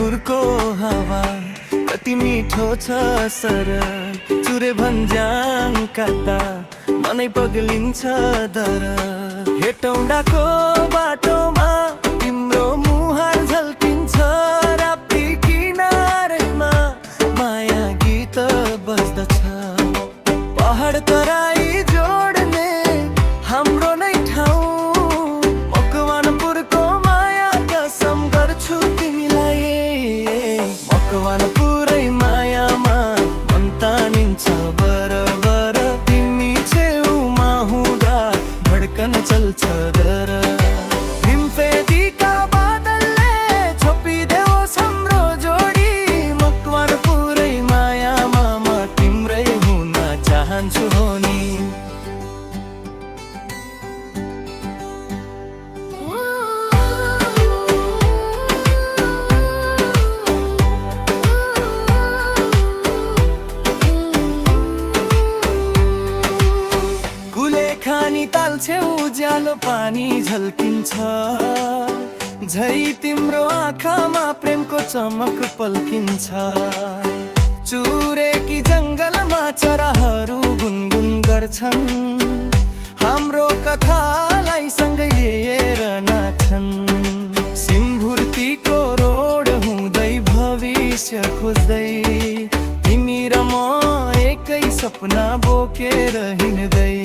मङ्पुरको हावा कति मिठो छ सर चुरे भन्ज्याङ काट्दा मनै पग्लिन्छ दर हेटौँडाको बाटोमा तिम्रो मुहार झल्किन्छ राप्ती किनारमा माया गीत बज्दछ पहाड तराई जोड्ने हाम्रो नै ठाउँ मकवानपुरको माया कसम गर्छु तिमीलाई मकवानपुरै मायामा मन तानिन्छ बरबर तिमी छेउमा हुँदा धड्कन चल्छ दर हिमफेदीका बादलले छोपिदेओस् हाम्रो जोडी मकवानपुरै मायामा म तिम्रै हुन चाहन्छु होनी खानी ताल्छे उज्यालो पानी झल्किन्छ झै तिम्रो आँखामा प्रेमको चमक पल्किन्छ चुरेकी जङ्गलमा चराहरू गुनगुन गर्छन् हाम्रो कथालाई सँगै लिएर नाच्छन् सिमभुर्तीको रोड हुँदै भविष्य खोज्दै तिमी र म एकै सपना बोकेर हिँड्दै